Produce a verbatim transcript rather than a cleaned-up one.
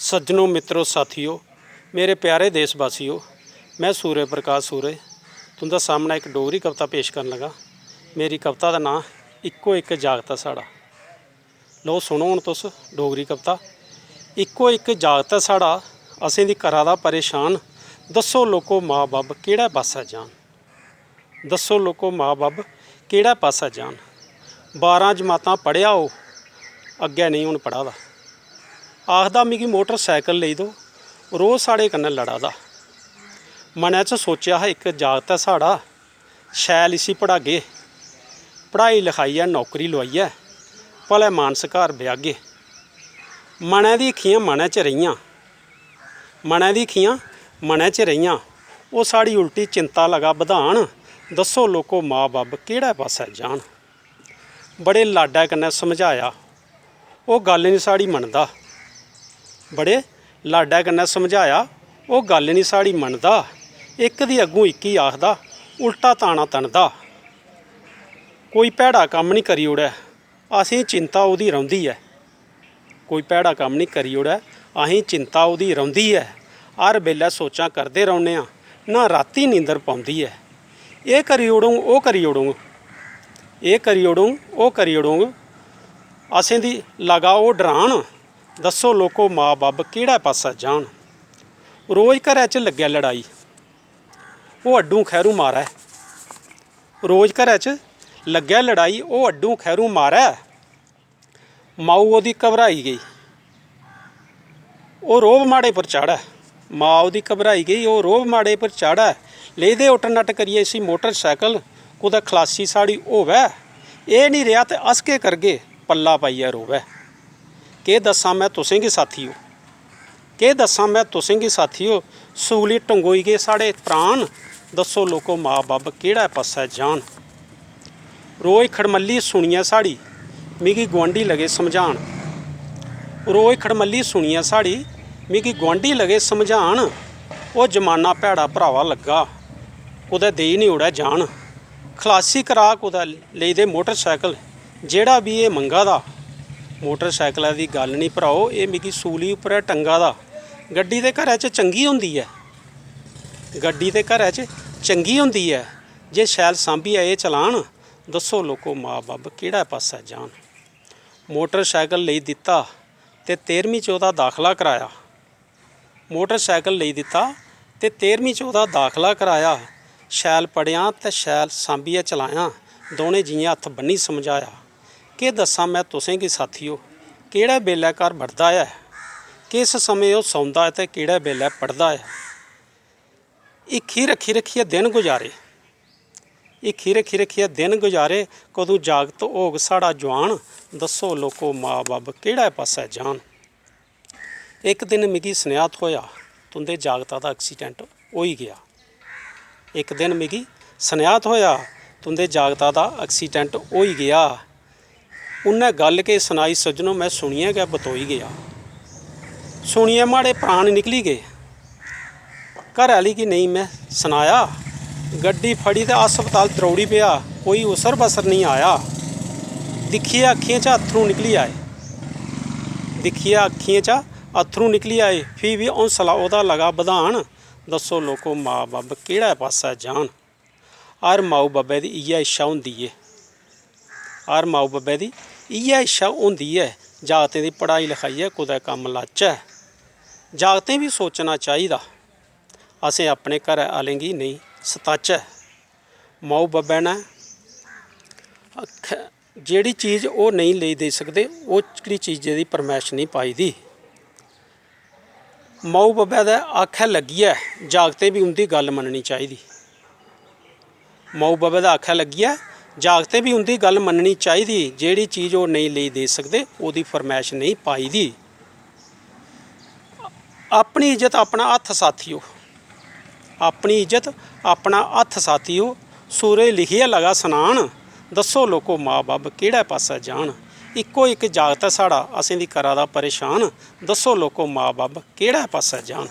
सज्जनो, मित्रो, साथियो, मेरे प्यारे देशवासियो, में सूर्य प्रकाश सूर्य तुं'दे सामनै इक डोगरी कविता पेश करन लगा। मेरी कविता दा नांऽ इक्को इक जागत ऐ साढ़ा। लो, सुनो हून तुस डोगरी कविता। इक्को इक जागत ऐ साढ़ा, असेंगी करा दा परेशान। दस्सो लोको, मां बब्ब केह्ड़े पासै जान? दस्सो लोको, मां बब्ब केह्ड़े पासै जान? बारां जमातां पढ़ेआ ओह्, अग्गें नेईं हून पढ़ा दा। आखदा, "मिगी मोटरसाइकल लेई दो, रोज साढ़े कन्नै लड़ा दा।" मनै च सोचेआ हा, "इक जागत ऐ साढ़ा, शैल इसी पढ़ागे, पढ़ाई लखाइयै नौकरी लोआइयै भले मानस घर ब्याह्गे।" मनै दी अक्खियां मनै च रेहियां, मनै दी अक्खियां मनै च रेहियां, ओह् साढ़ी उल्टी चिंता लगा बधान। दस्सो लोको, मां बब्ब केह्ड़े पासै जान? बड़े लाडै कन्नै समझाया, ओह् गल्ल निं साढ़ी मनदा। बड़े लाडै कन्नै समझाया, ओह् गल्ल निं साढ़ी मनदा। इक दी अग्गूं इक्की आखदा, उल्टा ताना तनदा। कोई भैड़ा कम्म निं करी ओड़ै, असें चिंता ओह्दी रौंह्दी ऐ। कोई भैड़ा कम्म निं करी ओड़ै, असें चिंता ओह्दी रौंह्दी ऐ। हर बेल्लै सोचां करदे रौह्ने आं, ना रातीं नींदर पौंदी ऐ। एह् करी ओड़ङ, ओह् करी ओड़ङ, एह् करी ओड़ङ, ओह् करी ओड़ङ। असें दी लगा ओह् डरान, दस्सो लोको, मां बब्ब केह्ड़े पासै जान? रोज घरै च लग्गै लड़ाई, ओह् अड्डूं खैरू मारै। रोज घरै च लग्गै लड़ाई, ओह् अड्डूं खैरू मारै। माऊ ओह्दी घबराई गेई, ओह् रोह्ब माड़े पर चाढ़ै। मां ओह्दी घबराई गेई, ओह् रोह्ब माड़े पर चाढ़ै। लेई दे उट्ट नट्ट करियै इसी मोटरसाइकल, कुतै खलासी साढ़ी होवै। एह् निं रेहा ते अस केह् करगे, पल्ला पाइयै रोवै। केह् दस्सां में तुसेंगी साथियो, केह् दस्सां में तुसेंगी साथियो, सूली टंगोई गे साढ़े प्राण। दस्सो लोको, मां बब्ब केह्ड़े पासै जान? रोज खड़मल्ली सुनियै साढ़ी, मिगी गुआंढी लगे समझान। रोज खड़मल्ली सुनियै साढ़ी, मिगी गुआंढी लगे समझान। ओह् जमाना भैड़ा भ्रावा लग्गा, कुतै देई निं ओड़ै जान। खलासी करा कुतै, लेई दे मोटरसाइकल, जेह्ड़ा बी एह् मंगा दा। मोटरसाइकलै दी गल्ल निं भ्राओ, एह् मिगी सूली उप्परै टंगा दा। गड्डी ते घरै च चंगी होंदी ऐ, गड्डी ते घरै च चंगी होंदी ऐ, जे शैल सांभियै एह् चलान। दस्सो लोको, मां बब्ब केह्ड़े पासै जान? मोटरसाइकल लेई दित्ता ते तेरमीं च ओह्दा दाखला कराया। मोटरसाइकल लेई दित्ता ते तेरमीं च ओह्दा दाखला कराया। शैल पढ़ेआं ते शैल सांभियै चलायां, दौनें जियें हत्थ बन्नी समझाया। केह् दस्सां में तुसेंगी साथियो, केह्ड़े बेल्लै घर बड़दा ऐ, किस समें ओह् सौंदा ऐ ते केह्ड़े बेल्लै पढ़दा ऐ। हिक्खी रक्खी रक्खियै दिन गुजारे, हिक्खी रक्खी रक्खियै दिन गुजारे, कदूं जागत होग साढ़ा जुआन, दस्सो लोको, मां बब्ब केह्ड़े पासै जान। इक दिन मिगी सनेहा थ्होएआ, तुं'दे जागता दा accident होई गेआ। इक दिन मिगी सनेहा थ्होएआ, तुं'दे जागता दा accident होई गेआ। उ'न्नै गल्ल केह् सनाई सज्जनो, में सुनियै गै बतोई गेआ। सुनियै माड़े प्राण निकली गे। घरै आह्ली गी नेईं में सनाया। गड्डी फड़ी ते अस्पताल द्रौड़ी पेआ, कोई उसर बसर नेईं आया। दिक्खियै अक्खियें चा अत्थरूं निकली आए, दिक्खियै अक्खियें चा अत्थरूं निकली आए, फ्ही बी हौंसला ओह्दा लगा बधान। दस्सो लोको, मां बब्ब केह्ड़े पासै जान? हर माऊ बब्बै दी इ'यै इच्छा होंदी ऐ, हर माऊ बब्बै दी इ'यै इच्छा होंदी ऐ, जागतें दी पढ़ाई लखाइयै कुतै कम्म लाचै। जागतें बी सोचना चाहिदा, असें अपने घरै आह्लें गी नेईं सताचै। माऊ बब्बै ने आखै, जेह्ड़ी चीज ओह् नेईं लेई देई सकदे, ओह्कड़ी चीजै दी फरमैश नेईं पाई दी। माऊ बब्बै दे आखै लग्गियै जागतें बी उं'दी गल्ल मन्ननी चाहिदी। माऊ बब्बै दे आखै लग्गियै जागतें बी उं'दी गल्ल मन्ननी चाहिदी। जेह्ड़ी चीज ओह् नेईं लेई देई सकदे, ओह्दी फरमैश नेईं पाई दी। अपनी इज्जत अपना हत्थ साथियो, अपनी इज्जत अपना हत्थ साथियो, सूरज लिखियै लगा सनान। दस्सो लोको, मां बब्ब केह्ड़े पासै जान? इक्को इक जागत ऐ साढ़ा, असेंगी करा दा परेशान। दस्सो लोको, मां बब्ब केह्ड़े पासै जान?